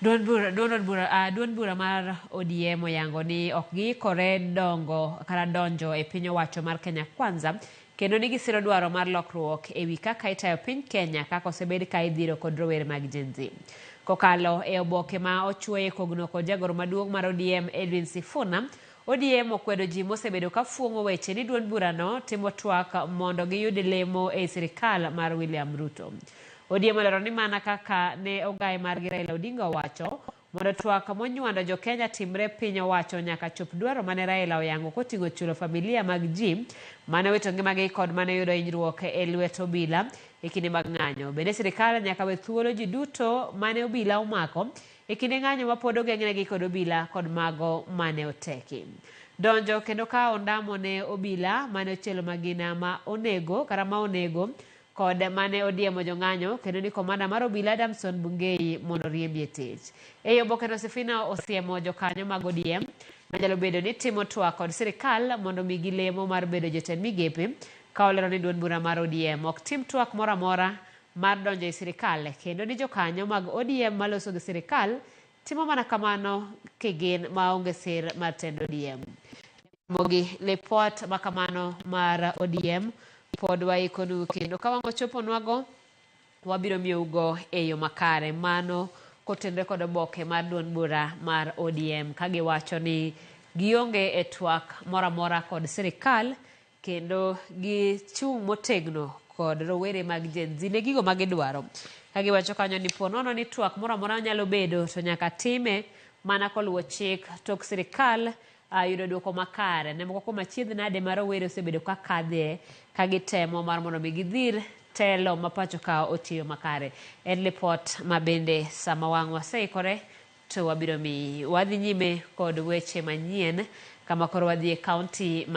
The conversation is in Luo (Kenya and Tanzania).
Duond bura mar ODM oyango ni ok giikore dongo kata donjo e piny owacho mar Kenya Kwanza kendo ni gisiro dwaro mar lokruok e wi kaka itayo piny Kenya kaka osebed ka idhiro kod rowere mag Gen Z. Kokalo e oboke ma ochuoye kogno kod jagoro maduong' mar ODM Edwin Sifuna, ODM okwedo ji mosebedo ka fuong'o weche ni duond burano timo twak mondo giyud lemo ei sirikal mar William Ruto. ODM olero ni mana kaka ne ogaye margi Raila Odinga owacho, mondo twak monywando jo-Kenya timre piny owacho nyaka chop dwaro mane Raila oyango koting'o chulo familia mag ji mane owito ngimagi kod mane oyudo hinyruok e lwet obila e kinde mag ng'anyo. Bende sirikal nyaka we thuolo ji duto mane obila omako e kinde ng'anyo mapod ogeng'negi kod obila kod mago mane oteki. Donjo kendo kawo ondamo ne obila mane ochielo magina ma onego kata ma onego kod mane odiemo jong'anyo kendo ni komanda mar obila Adamson Bungei mondo oriembi e tich. Ei obokeno Sifuna osiemo jokanyo mag ODM manyalo bedo ni timo twak kod sirikal mondo omigi lemo mar bedo jotend migepe ka olero ni duond bura mar ODM ok tim twak moro amora mar donjo e sirikal kendo ni jokanyo mag ODM maloso gi sirikal timo mana kamano kigin maonge sir mar tend ODM. Mogi lipot makamano mar ODM pod waikonu kendo ka wang' ochoponwago wabiro miyougo e yo makare. Mano kotenore kod oboke mar duond bura mar ODM ka giwacho ni gionge e twak moro amora kod sirikal kendo gichung' motegno kod rowere mag Gen Z ne gigo ma gidwaro. Ka giwacho kanyo ni po nono ni twak moro amora nyalo bedo to nyaka time mana koluwo chik tok sirikal yudo duoko makare ne moko kuom achiedh nade ma rowere osebedo ka kadhe ka gitemo mar mondo mi gidhir telo ma pacho ka otiyo makare. En lipot ma bende sama wang' waseikore to wabiro miyi. Wadhi nyime kod weche manyien kama koro wadhi e kaunti.